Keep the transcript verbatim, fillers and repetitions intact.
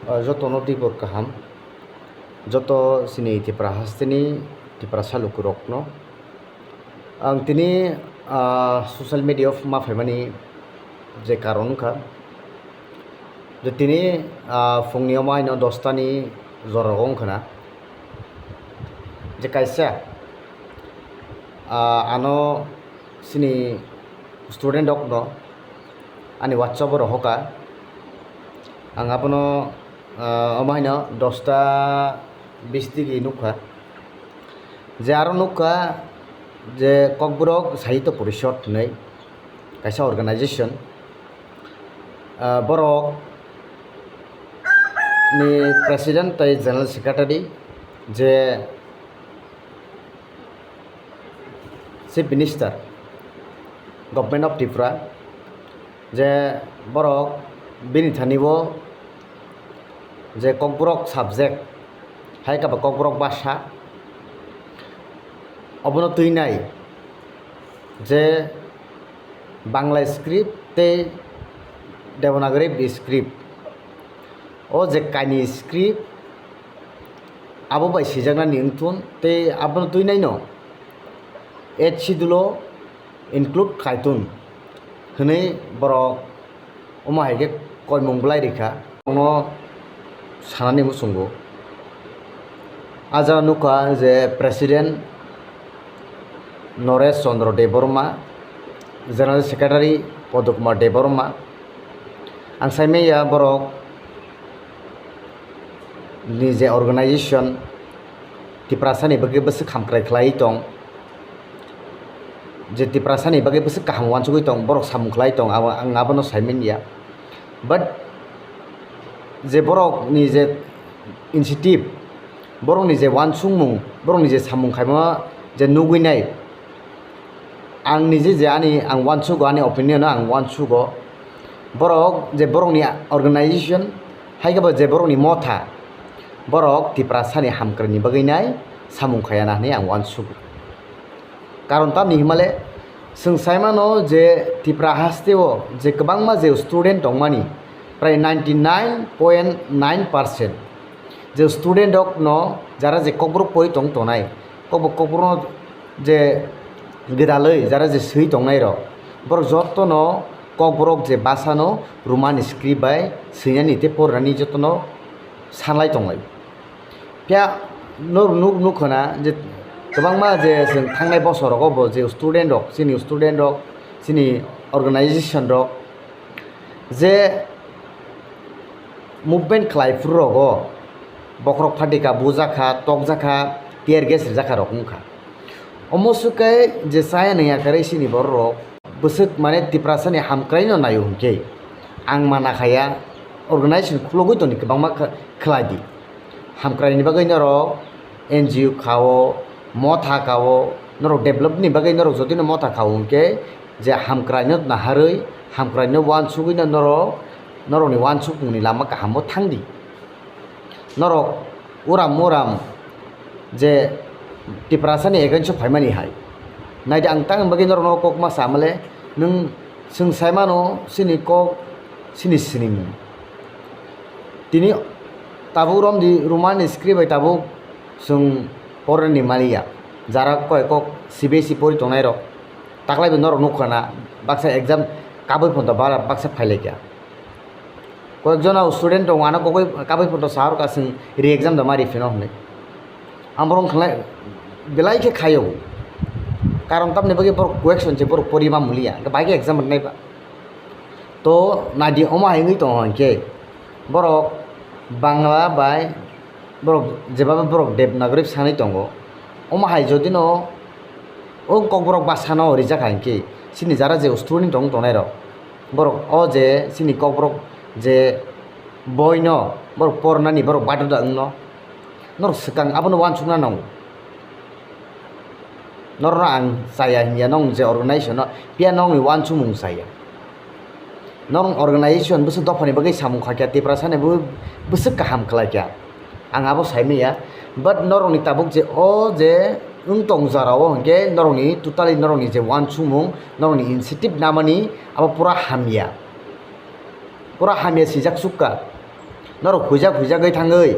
Ah, jotono tibor kaham, joto chini Tipra hasteni Tiprasa lukurokno. Ang tini, ah, social media o ma phaimani je karon wngkha, je tini, ah, phungni omo haino dosta ni jora o wngkha na, je kaisa, ah, ano chini student rokno ani WhatsApp o rohoka. Ang abono, ah, omo haino dosta bis digi nukha, je aro nukha je Kokborok Sahitya Porishod hinwi kaisa organization, ah, borok ni president tei general secretary je Chief Minister, Government of Tripura, je borok bini thani o je Kokborok subject, hai khe ba Kokborok bhasha, obono twinai je Bangla script tei Devanagari script, o je kainwi script, abo bai swijaknani wngthun tei abono twinaino Eighth Schedule o include khaitun hwnwi borok omo hai khe koimung bwlai rikha. Omo sanani muchungo. Ah jaga nukha je President Noresh Chandra Debbarma, General Secretary Padma Kumar Debbarma. Ang saimanya borok ni je organization Tiprasani bagwi bwswk hamkrai khlaiwi tong, je Tiprasani bagwi bwswk kaham uansugwi tong, borok samung khlai tong, abo, ang abono saimanya. But je borokni je initiative, borokni je uansukmung, borokni je samung khaima je nugwi nai, ang niji je ani ang uansugo, ani opinion o ang uansugo, borok je borokni organization, hai khe bo je borokni motha, borok Tiprasani hamkraini bagwi nai samung khaiya na hwnwi ang uansugo. Karon tamni himale, chwng sai mano je Tipra haste o je kwbangma je student tongmani, prai ninety nine point nine percent je student rok no jara je Kokborok pori tong tonai, Kokborok, Kokborok no je gwdalwi jara je swi tongnai rok, borok joto no Kokborok je bhasha no Roman script bai swinani tei porinani joto no sanlai tonglai. Phiya nor nuk nuk khna je kwbangma je chwng thangnai bosor rogo bo je student rok, chini student rok, chini organization rok je movement khlai phuru rogo bokhorok phatika bujakha, tokjakha, tear gas rijakha rok wngkha. Omo swkhe je chaya nangya kwrwi chini borok rok bwswk mane Tiprasani hamkraino naio hwnkhe ang mana khaya, organization khulogwi toni kwbangma kh-, khlai di. Hamkraini bagwi norok N G O khao, motha khao, norok developni bagwi norok jotino motha khao hwnkhe je hamkraino naharwi, hamkraino uansugwino norok, norokni uansukmungni lama kahamo thangdi. Norok uram uram je Tiprasani against o phaimani hai. Naidi ang tang bagwi norokno kok ma sa male, nwng chwng sai mano chini kok chini sinimung. Tini tabuk romdi Roman script bai tabuk chwng porani maliya. Jara koi kok C B S E pori tongnai rok. Taklai bo norok nukha na baksa exam kabui phonto bara baksa phailaikha. Koyekjona student tongo, ano kogwi kabui photo sahor ka chwng re-exam da ma riphino hwnwi. Ang borok khlai belai khe khaio. Karon tamni bagwi borok question se borok pori ma muliya, hwnkhe bai khe exam rwnai ba. To naidi omo hai wngwi tongo hinkhe borok Bangla bai borok jeba borok Devanagari sanwi tongo. Omo hai jodi no o Kokborok bhasha no rijak hai hinkhe chini jara je student tong tongnai rok, borok o je chini Kokborok je boi no borok pornani borok baduda wngno, norok swkang abono uansukna nango. Norokno ang chaya hinya, nong je organization no, phiya nongni uansukmung chaya. Norok organization bwswk dophani bagwi samung khaikha, Tiprasani bo bwswk kaham khlaikha, ang abo saimanya. But norokni tabuk je o je wng tong jora o hinkhe norokni totally norokni je uansukmung, norokni initiative namani abo pura hamya, pura hamya swijak sukha. Norok huijak huijagwi thangwi